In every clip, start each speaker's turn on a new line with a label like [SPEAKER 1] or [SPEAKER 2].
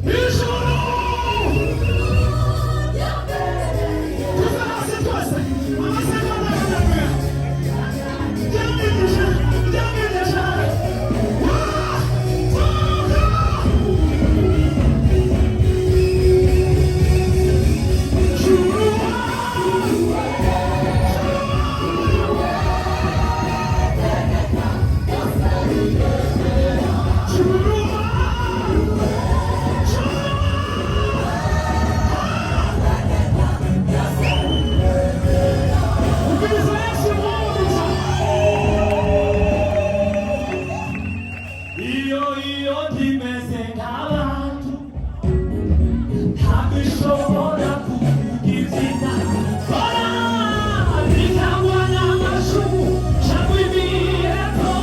[SPEAKER 1] Ijuru. Tuve hasi twese, amasegonda 1. Ryamwigisha, ryamwigisha. Wa, tuka. Juru. Juru. Juru. Ubwiriza Yesu umugisha. Iyo ntimeze nk'abantu, ntabwo ishobora kuvuga izina. Kora bikangwa n'amashumu cyangwa imiheto,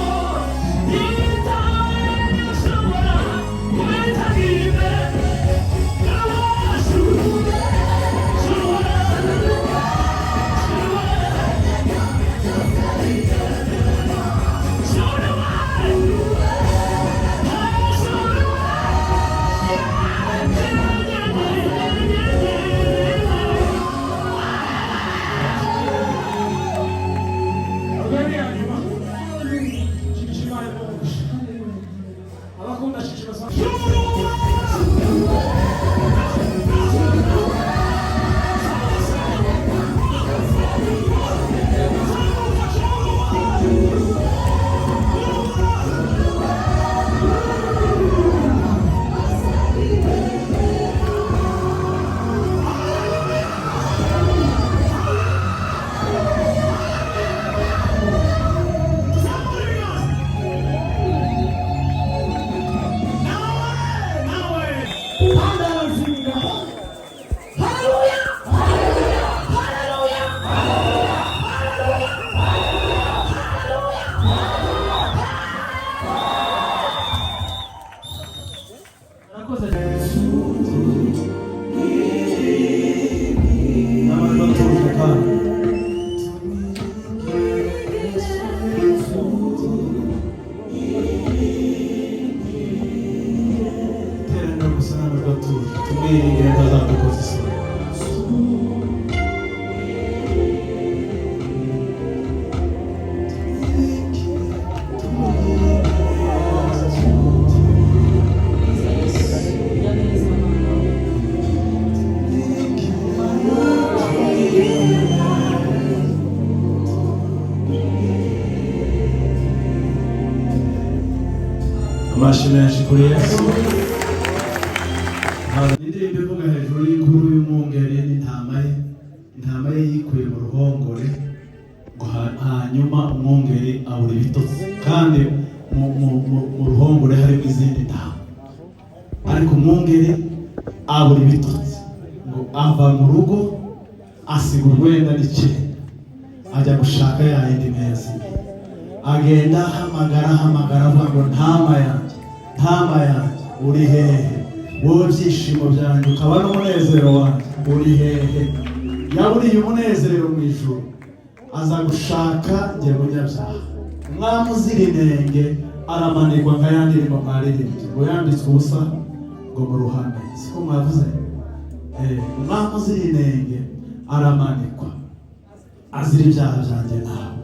[SPEAKER 1] ishobora kubitaga imbere. Juru, juru, juru, juru. Abakunda Shishima. Nawe, nawe.
[SPEAKER 2] Haleluya! Haleluya! Haleluya! Haleluya!
[SPEAKER 1] Murakoze.
[SPEAKER 3] N'abandi batuje kandi. Iteraniro gusa n'amajwi atuje, tumwiringire ntazadukoza isoni. Amashyi menshi kuri Yesu. Indirimbo ivuga hejuru y'inkuru y'umwungeri n'intama ye. Intama ye yikuye mu ruhongore ngo hanyuma umwungeri abura ibitotsi, kandi mu ruhongore harimo izindi ntama, ariko umwungeri abura ibitotsi, ngo ava mu rugo asiga urwenda n'icyenda, ajya gushaka ya yindi mezi. Agenda ahamagara, ahamagara, avuga ngo: "Ntama yanjye, ntama yanjye, uri hehe? Wowe byishimo byanjye, ukaba n'umunezero wanjye, uri hehe?" Yaburiye umunezero mu ijuru, aza gushaka njye munyabyaha. Umwami uzira inenge aramanikwa nka ya ndirimbo mwaririmbye ngo yambitswe ubusa ngo mu ruhame, siko mwavuze? Umwami uzira inenge aramanikwa azira ibyaha byanjye nawe.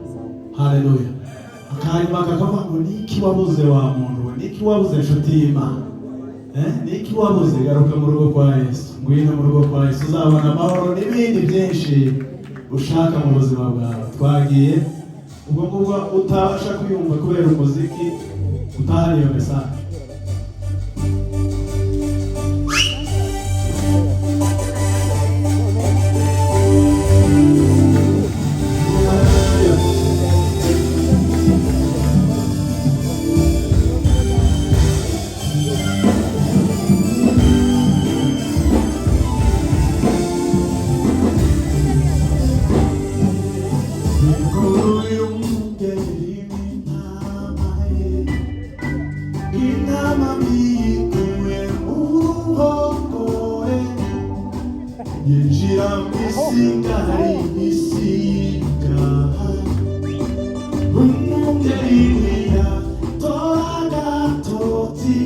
[SPEAKER 3] Haleluya! Akanyuma kakavuga ngo: "Niki wabuze wa muntu we? Niki wabuze, inshuti y'Imana? Niki wabuze? Garuka mu rugo kwa Yesu, ngwino mu rugo kwa Yesu, uzabona amahoro n'ibindi byinshi ushaka mu buzima bwawe." Twagiye ubwo ngubwo, utabasha kwiyumva kubera umuziki utahari iyo message. Inkuru y'umwungeri w'intama ye, intama yikuye mu ruhongore, yinjira mu isinga isiga. Umwungeri ntiyatora agatotsi.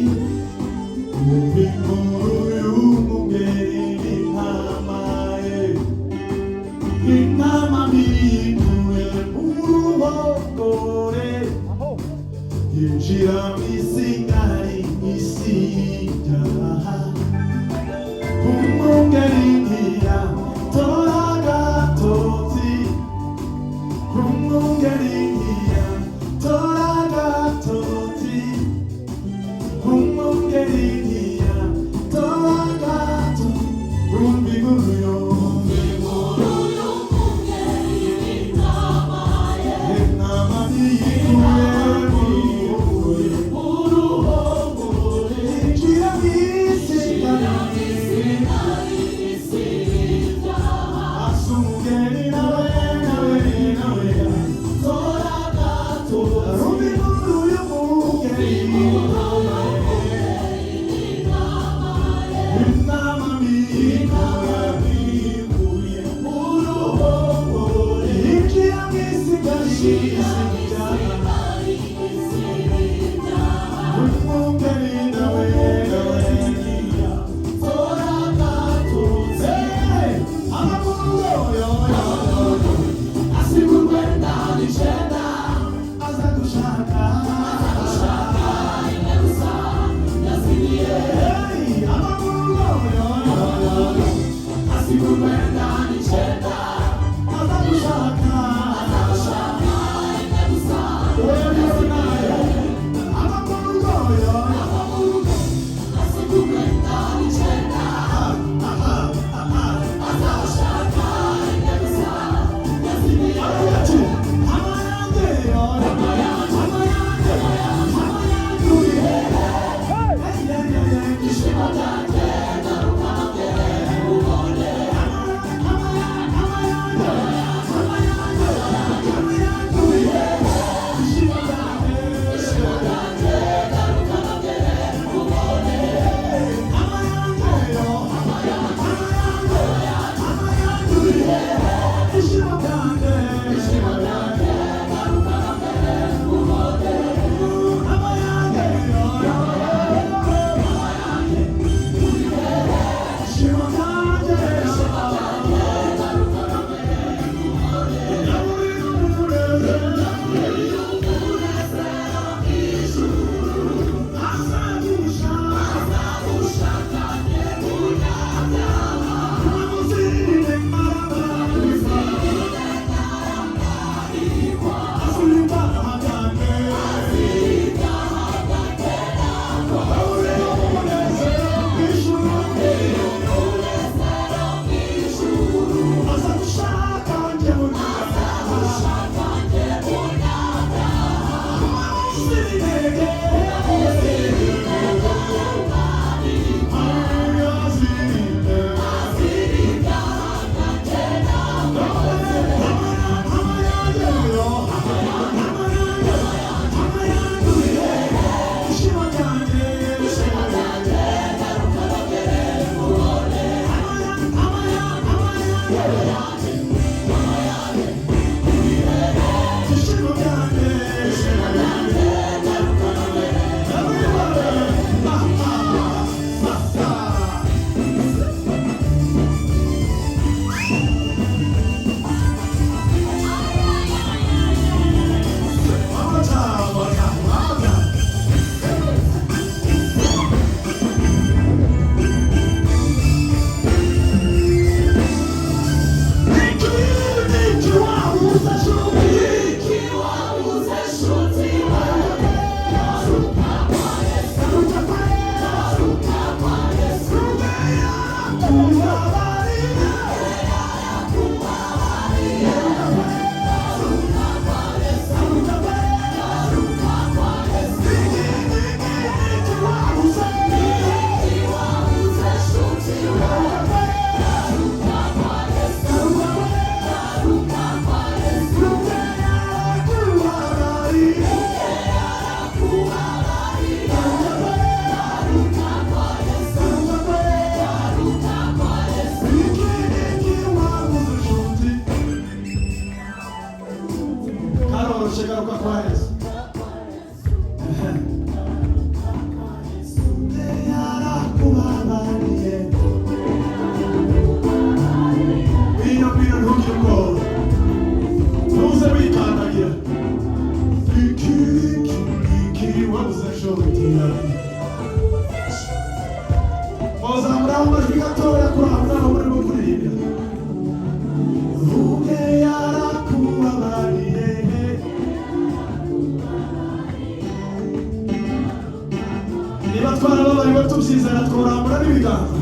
[SPEAKER 3] Twarababariwe tubyizera, tworambura n'ibiganza.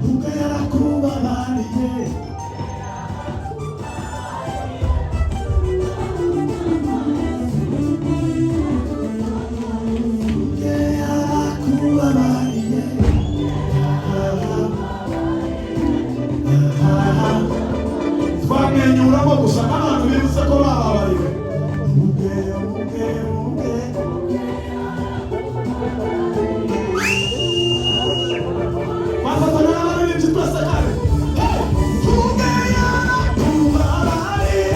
[SPEAKER 3] Ubwo yarakubabariye, ubwo yarakubabariye. Twamwenyuramo gusa nk'abantu bibutse ko bababariwe. Ubwe, ubwe, ubwe. Bafatanya n'abaririmbyi twese kare. Ubwe yarakubabariye.